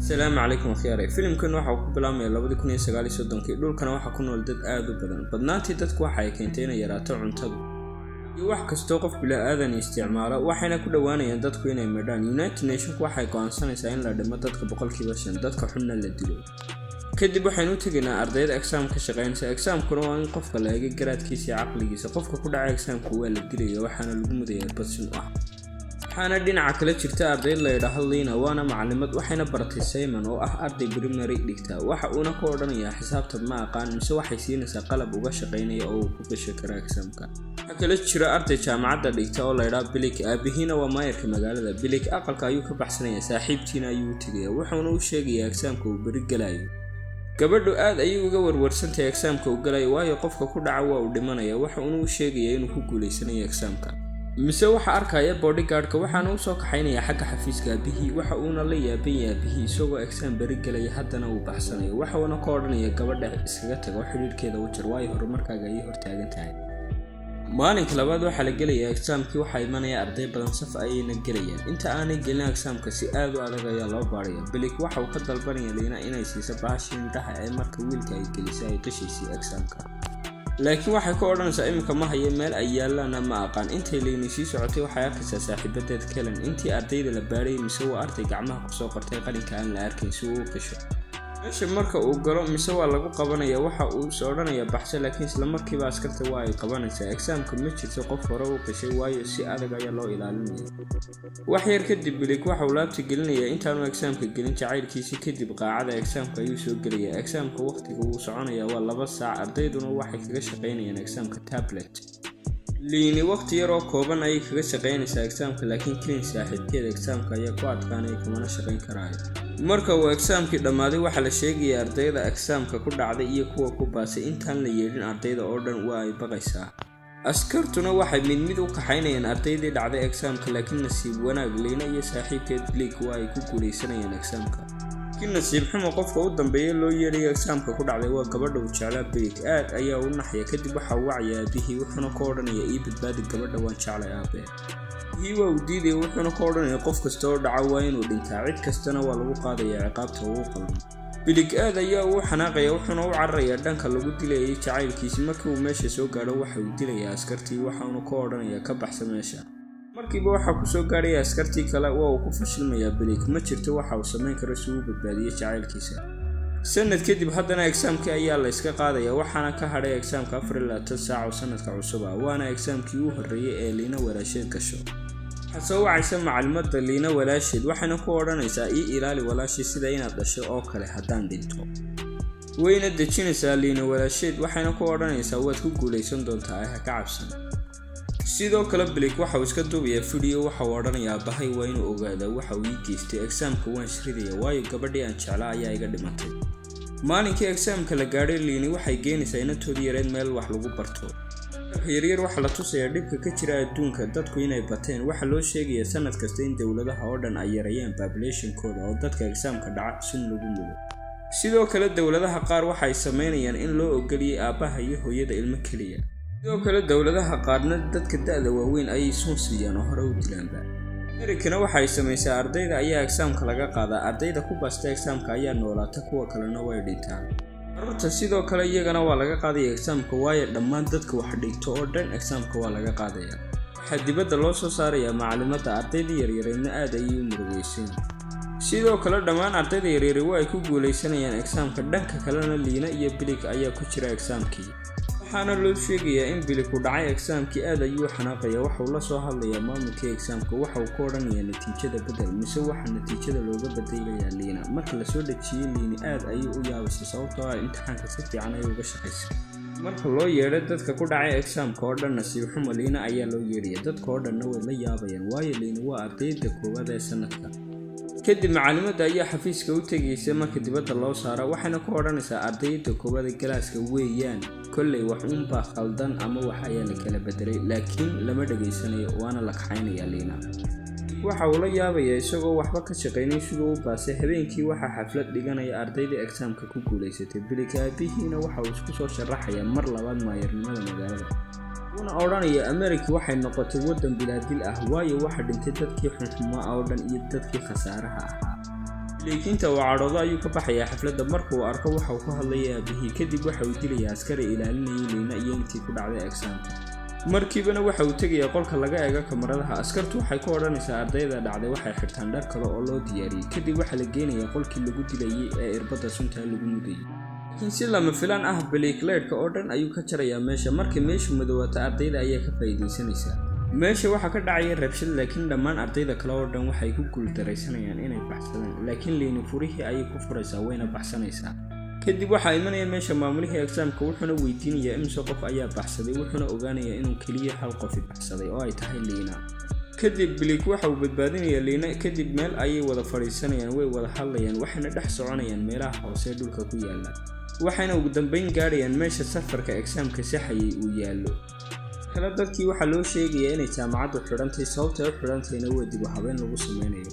Asalaamu calaykum akhyaare. Filimkan waxa uu ku bilaabmaya 2039-kii. Dhulkana waxaa ku nool dad aada u badan. Badnaantii dadku waxa ay keentay inay yaraato cuntadu iyo wax kastoo qof bila-aadan isticmaalo, waxayna ku dhowaanayaan dadku inay midhaan. United Nationku waxay go-aansanaysaa in la dhimo dadka 5%, dadka xunna la dilo. Kadib waxaynu u tegaynaa ardayda exam ka shaqeynaysa. Examkuna waa in qofka la eego garaadkiisa iyo caqligiisa. Qofka ku dhaca examka waa la dilaya, waxaana lagu mudayaa badsin u ah. Waxaana dhinaca kale jirta ardayd la yidhaahdo Liina, waana macalimad, waxayna baratay Simon oo ah arday primary dhigta. Waxa uuna ku odhanayaa, "Xisaabta ma aqaan." Mise waxay siinaysaa qalab uga shaqaynaya oo uu ku gasho karo examka. Waxaa kala jira arday jaamacadda dhigta oo la yidhaahdo Bilik, aabihiina waa maayarka magaalada. Bilik aqalka ayuu ka baxsanaya, saaxiibtiina ayuu u tegaya, wuxuuna u sheegayaa examka uu beri galayo. Gabadhu aad ayay uga warwarsantahay examka uu galayo, waayo qofka ku dhaca waa uu dhimanaya. Waxa uuna u sheegayaa inuu ku guulaysanayo examka. Mise waxa arkaya bodyguardka, waxaana usoo kaxaynaya xagga xafiiska aabihii. Waxa uuna la yaaban yahay aabihii isagoo exam beri galaya haddana uu baxsanayo. Waxa uuna ka odhanaya gabadha iskaga tago, xidhiirhkeeda u jar, waayo horumarkaaga ayay hortaagan tahay. Maalinka labaad waxaa la gelayaa examkii. Waxaa imanaya arday badan, saf ayayna gelayaan. Inta aanay gelin examka, si aad u adag ayaa loo baaraya. Bilik waxa uu ka dalbanaya Liina inay siiso bahashii indhaha ee marka wiilka ay gelisay ay qishaysay examka, laakiin waxay ku odhanaysaa, "Iminka ma hayo, meel ay yaalaana ma aqaan." Intay Liini sii socotay, waxay arkaysaa saaxiibadeed Kelen intii ardayda la baadhayay. Mise waa arday gacmaha kusoo qortay qalinka aan la arkayn si uu u qisho. Meesha marka uu galo, mise waa lagu qabanaya. Waxa uu is odhanaya baxso, laakiin isla markiiba askarta waa ay qabanaysaa. Examka ma jirto qof hore u qishay, waayo si adag ayaa loo ilaalinaya. Wax yar kadib, Bilig waxa uu laabta gelinayaa intaanu examka gelin jacaylkiisi. Kadib qaacada examka ayuu soo gelayaa. Examka waqtiga uu soconayaa waa 2 saac, ardayduna waxay kaga shaqaynayaan examka tablet. Liini waqti yar oo kooban ayay kaga shaqaynaysaa examka, laakiin Klin saaxiibkeeda examka ayaa ku adkaanaya, kamana shaqayn karaayo. Marka uu examkii dhammaaday, waxaa la sheegaya ardayda examka ku dhacday iyo kuwa ku baasay. Intaan la yeedhin ardayda oo dhan waa ay baqaysaa. Askartuna waxay mid mid u kaxaynayaan ardaydii dhacday examka, laakiin nasiib wanaag Liina iyo saaxiibkeed Bliik waa ay ku guulaysanayaan examka. Laakiin nasiib xumo, qofka u dambeeya loo yeedhayo examka ku dhacday waa gabadha uu jeclaa. Bliik aad ayaa u naxaya. Kadib waxa uu wacaya aabihii, wuxuuna ka odhanaya, "Ii badbaadi gabadha, waan jeclay, aabe." Aabihii waa uu diidaya, wuxuuna ka odhanaya, "Qof kasta oo dhaca waa inuu dhintaa, cid kastana waa lagu qaadaya ciqaabta ugu qalman." Bilig aad ayaa uu xanaaqaya, wuxuuna u cararayaa dhanka lagu dilayay jacaylkiisi. Markii uu meesha soo gaadho, waxa uu dilayaa askartii, waxauna ka odhanayaa, "Ka baxsa meesha." Markiiba waxaa kusoo gaadhaya askartii kale. Waa uu ku fashilmayaa Bilig. Ma jirto waxa uu samayn karo si uu badbaadiyo jacaylkiisa. Sanad kadib haddana examkii ayaa la yska qaadaya, waxaana ka hadhay examka 24 saac oo sanadka cusub ah, waana examkii u horreeyay ee Liina walaasheed gasho. Waxaa soo wacaysa macalimada Liina walaasheed, waxayna ku odhanaysaa, "Ii ilaali walaashii sida inaad dhasho oo kale haddaan dhinto." Wayna dejinaysaa Liina walaasheed, waxayna ku odhanaysaa, "Waad ku guulaysan doontaa ee ha ka cabsan." Sidoo kale Bilik waxa uu iska duubayaa video. Waxa uu odhanayaa, "Abahay waa inuu ogaadaa waxa uu ii geystay. Examka waan shridaya, waayo gabadhii aan jeclaa ayaa iga dhimatay." Maalinkii examka la gaadhay, Liini waxay geenaysaa inantoodii yareed meel wax lagu barto. Yaryar waxaa la tusayaa dhibka ka jira adduunka, dadku inay bateen. Waxaa loo sheegayaa sanad kasta in dowladaha oo dhan ay yareeyaan populationkooda oo dadka examka dhaca sun lagu mudo. Sidoo kale dowladaha qaar waxay sameynayaan in loo ogoliyay aabbaha iyo hooyada ilmo keliya. Sidoo kale dowladaha qaarna dadka da-da waaweyn ayay sun siiyaan oo hore u dilaanba. Amerikana waxay samaysaa, ardayda ayaa examka laga qaadaa. Ardayda ku baasta examka ayaa noolaata, kuwa kalena way dhintaan. Carruurta sidoo kale iyagana waa laga qaadaya examka, waayo dhammaan dadka wax dhigto oo dhan examka waa laga qaadaya. Waxaa dibadda loo soo saarayaa macalimadda. Ardayda yaryareedna aad ayay u murugeyseen. Sidoo kale dhammaan ardayda yaryari waa ay ku guulaysanayaan examka. Dhanka kalena Liina iyo Bilig ayaa ku jira examkii, waxaana loo sheegayaa in Biliku dhacay examkii. Aad ayuu xanaaqaya. Waxauu la soo hadlayaa maamulkii examka. Waxa uu ka odhanayaa, "Natiijada bedel." Mise waxaa natiijada looga bedelayaa Liina. Marka lasoo dhejiyey, Liini aad ayuu u yaabaysay, sababtoo ah imtixaanka si fiican ayay uga shaqaysay. Marka loo yeedhay dadka ku dhacay examka oo dhan, nasiib xumo Liina ayaa loo yeedhaya. Dadka oo dhanna way la yaabayaan, waayo Liina waa ardayda koowaad ee sanadka. Kadib macalimadda ayaa xafiiska u tegaysa marka dibadda loo saaro, waxayna ku odhanaysaa, "Ardayda koowaad ee classka weeyaan, kolley wax uunbaa khaldan ama wax ayaa la kala bedelay." Laakiin lama dhegaysanayo, waana la kaxaynayaa. Liina waxa uu la yaabayaa isagoo waxba ka shaqaynay siduu u baasay. Habeenkii waxaa xaflad dhiganaya ardaydii examka ku guulaysatay. Bilika aabihiina waxa uu isku soo sharaxayaa mar labaad maayarnimada magaalada, wuuna odhanaya, "America waxay noqotay waddan bilaadil ah, waayo waxa dhintay dadkii xunxumaa oo dhan iyo dadkii khasaaraha ahaa." Blake inta uu cadhoodo ayuu ka baxayaa xafladda marka uu arko waxa uu ku hadlaya aabihii. Kadib waxa uu dilayaa askari ilaalinayay Liina iyo intii ku dhacday examka. Markiibana waxa uu tegayaa qolka laga eego kamaradaha. Askartu waxay ku odhanaysaa ardayda dhacday waxay xirtaan dhar kale oo loo diyaariyey. Kadib waxaa la geenayaa qolkii lagu dilayay ee irbadda suntaa lagu mudayay, laakiin si lama filaan ah Blake leydhka oo dhan ayuu ka jarayaa meesha. Markay meeshu madowaato, ardayda ayaa ka faa'iidaysanaysaa. Meesha waxaa ka dhacaya rabshad, laakiin dhammaan ardayda kale oo dhan waxay ku guuldaraysanayaan inay baxsadaan, laakiin Liini furihii ayay ku furaysaa, wayna baxsanaysaa. Kadib waxaa imanaya meesha maamulihii examka, wuxuuna weydiinayaa imise qof ayaa baxsaday, wuxuuna ogaanayaa inuu keliya hal qofi baxsaday oo ay tahay Liina. Kadib Blake waxa uu badbaadinayaa Liina. Kadib meel ayay wada fadhiisanayaan, way wada hadlayaan, waxayna dhex soconayaan meelaha hoose dhulka ku yaala, waxayna ugu dambeyn gaadhayaan meesha serverka examka saxayay uu yaallo. Kale dadkii waxaa loo sheegayaa inay jaamacaddu xidhantay, sababtay u xidhantayna waa dib u habeyn lagu sameynayo.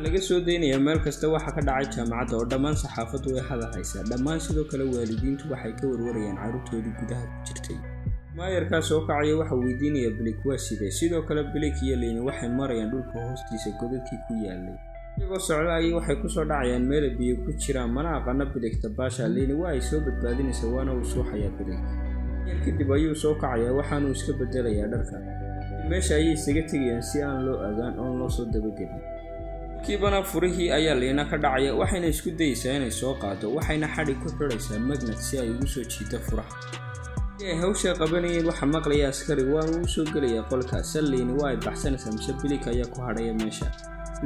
Laga soo daynayaa meel kasta waxa ka dhacay jaamacadda oo dhammaan saxaafaddu way hadal haysaa dhammaan. Sidoo kale waalidiintu waxay ka warwarayaan carruurtoodii gudaha ku jirtay. Maayarkaa soo kacaya waxa weydiinaya Blake waa sidee. Sidoo kale Blake iyo Liini waxay marayaan dhulka hoostiisa godadkii ku yaalay. Iyagoo socda ayay waxay kusoo dhacayaan meela biyo ku jiraan. Mana aqaano Blake dabaasha. Liini waa ay soo badbaadinaysaa, waana uu suuxayaa Blake yar. Kadib ayuu soo kacayaa, waxaanuu iska bedelayaa dharka. Meesha ayay isaga tegayaan si aan loo agaan oon loo soo dabagelin. Markiibana furihii ayaa Liina ka dhacaya, waxayna isku dayeysaa inay soo qaado, waxayna xadhig ku xidhaysaa magnet si ay ugu soo jiido furaha. Si ay hawsha qabanayeen waxaa maqlaya askari, waana uu soo gelayaa qolka. Se Liini waa ay baxsanaysaa, mise Blake ayaa ku hadhaya meesha.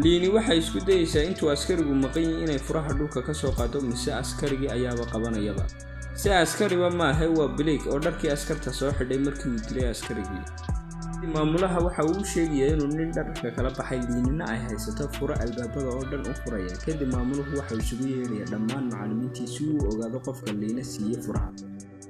Liini waxay isku dayeysaa intuu askarigu maqan yahay inay furaha dhulka ka soo qaado, mise askarigii ayaaba qabanayaba. Si askariba maahe, waa Blake oo dharkii askarta soo xidhay markii uu dilay askarigii. Maamulaha waxa uu u sheegayaa inuu nin dharka kala baxay, Liinina ay haysato furo albaabada oo dhan u furaya. Kadib maamuluhu waxa isugu yeedhaya dhammaan macallimiintii si uu ogaado qofka Liina siiyey furaha.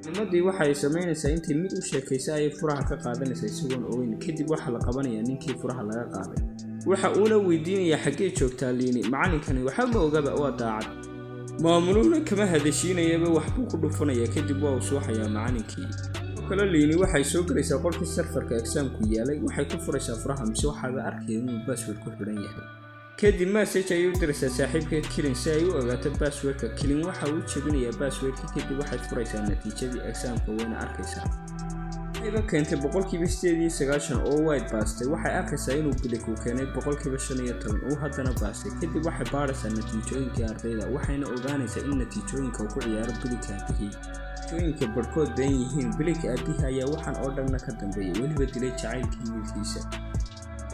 Nimadii waxa ay samaynaysaa intay mid u sheekaysa ayay furaha ka qaadanaysaa isagoon ogeyn. Kadib waxaa la qabanayaa ninkii furaha laga qaaday, waxa uuna weydiinayaa xaggee joogtaa Liini. Macallinkani waxba ma ogaba, waa daacad. Maamuluhuna kama hadashiinayaba, waxbuu ku dhufanaya. Kadib waa uu suuxayaa macallinkii. Kale Liini waxay soo gelaysaa qolkii serverka examku yaalay, waxay ku furaysaa furaha, mise waxaaba arkaya inuu password ku xidhan yahay. Kadib message ayay u diraysaa saaxiibkeed Kilin si ay u ogaato passwordka. Kilin waxa uu jebinayaa passwordka. Kadib waxay furaysaa natiijadii examka, wayna arkaysaa waxayba keentay 98% oo way baastay. Waxay arkaysaa inuu Blake uu keenay 15% uu haddana baastay. Kadib waxay baadhaysaa natiijooyinkii ardayda, waxayna ogaanaysaa in natiijooyinka uu ku ciyaaro Blake aabihii, natiijooyinka barhkood been yihiin. Blake aabihii ayaa waxaan oo dhanna ka dambeeyay, weliba dilay jacaylkii wiilkiisa.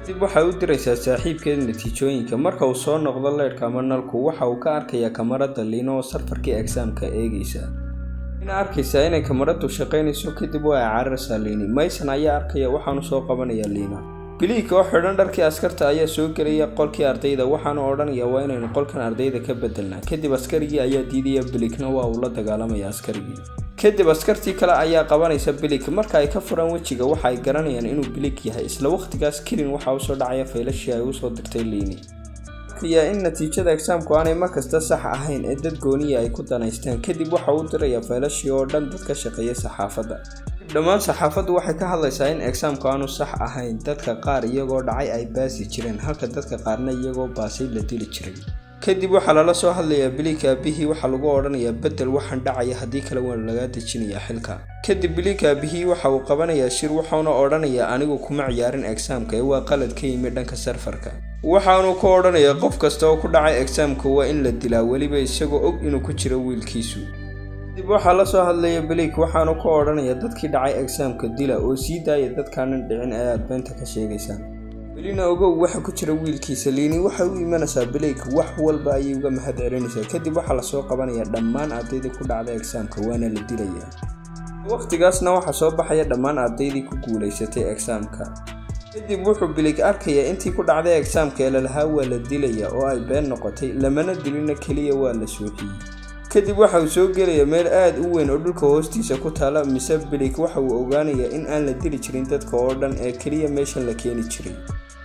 Kadib waxay u diraysaa saaxiibkeed natiijooyinka. Marka uu soo noqdo leydhka ama nalku, waxa uu ka arkayaa kamarada Liina oo serverkii examka eegaysa, ina arkaysaa inay kamaradu shaqaynayso. Kadib waa ay cararaysaa Liini. Mayson ayaa arkaya, waxaanu soo qabanayaa Liina. Blake oo xidhan dharkii askarta ayaa soo gelaya qolkii ardayda, waxaanu odhanayaa waa inaynu qolkan ardayda ka bedelnaa. Kadib askarigii ayaa diidaya, Blakena waa uu la dagaalamaya askarigii. Kadib askartii kale ayaa qabanaysa Blake. Marka ay ka furaan wejiga, waxa ay garanayaan inuu Blake yahay. Isla waqtigaas Kilin waxa usoo dhacaya faylashii ay usoo dirtay Liini, arkayaa in natiijada examku aanay markasta sax ahayn ee dad gooniya ay ku danaystaan. Kadib waxa uu dirayaa faylashii oo dhan dad ka shaqeeya saxaafadda. Dhammaan saxaafaddu waxay ka hadlaysaa in examku aanu sax ahayn, dadka qaar iyagoo dhacay ay baasi jireen, halka dadka qaarna iyagoo baasay la dili jiray. Kadib waxaa lala soo hadlayaa Blake aabihii, waxaa lagu odhanayaa bedel waxaan dhacaya, haddii kale waa lagaa dejinayaa xilka. Kadib Blake aabihii waxa uu qabanayaa shir, wuxuuna odhanayaa anigu kuma ciyaarin examka ee waa qalad ka yimi dhanka serverka. Waxaanu ku odhanayaa qof kasta oo ku dhacay examka waa in la dilaa, weliba isagoo og inuu ku jiro wiilkiisu. Kadib waxaa la soo hadlaya Blake, waxaanu ku odhanayaa dadkii dhacay examka dila oo sii daaya dadkaanan dhicin ee aad beenta ka sheegaysaan, welina ogow waxa ku jira wiilkiisa. Liini waxay u imanaysaa Blake, wax walba ayay uga mahad celinaysaa. Kadib waxaa lasoo qabanayaa dhammaan ardaydii ku dhacday examka, waana la dilayaa. Waqtigaasna waxaa soo baxaya dhammaan ardaydii ku guulaysatay examka. Kadib wuxuu Blake arkayaa intii ku dhacday examka ee lalahaa waa la dilayaa oo ay been noqotay, lamana dilina, keliya waa la suuxiyey. Kadib waxa uu soo gelayaa meel aad u weyn oo dhulka hoostiisa ku taala, mise Blake waxa uu ogaanayaa in aan la dili jirin dadka oo dhan ee keliya meeshan la keeni jiray,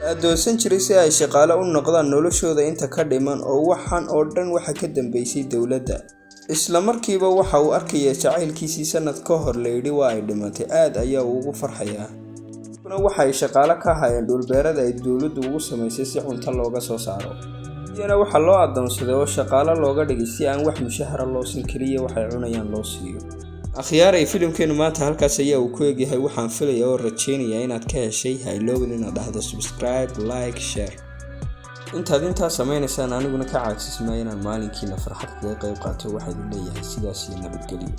la adoonsan jiray si ay shaqaale u noqdaan noloshooda inta ka dhiman, oo waxaan oo dhan waxa ka dambeysay dowladda. Isla markiiba waxa uu arkayaa jacaylkiisii sanad ka hor layidhi waa ay dhimatay. Aad ayaa uu ugu farxayaa. Kuna waxa ay shaqaale ka hayeen dhulbeerada ay dowladdu ugu samaysay si cunto looga soo saaro. Iyana waxaa loo addoonsaday oo shaqaalo looga dhigay si aan wax mushahara loo siin, keliya waxay cunayaan loo siiyo. Akhyaaray, filimkeenu maanta halkaas ayaa uu ku egyahay. Waxaan filaya oo rajeynayaa inaad ka heshay. Ha iloobin inaad dhahdo subscribe, like, share. Intaad intaa samaynaysaan, aniguna ka caajismaya inaan maalinkiina farxad kaga qayb qaato. Waxaa idin leeyahay sidaas iyo nabadgelyo.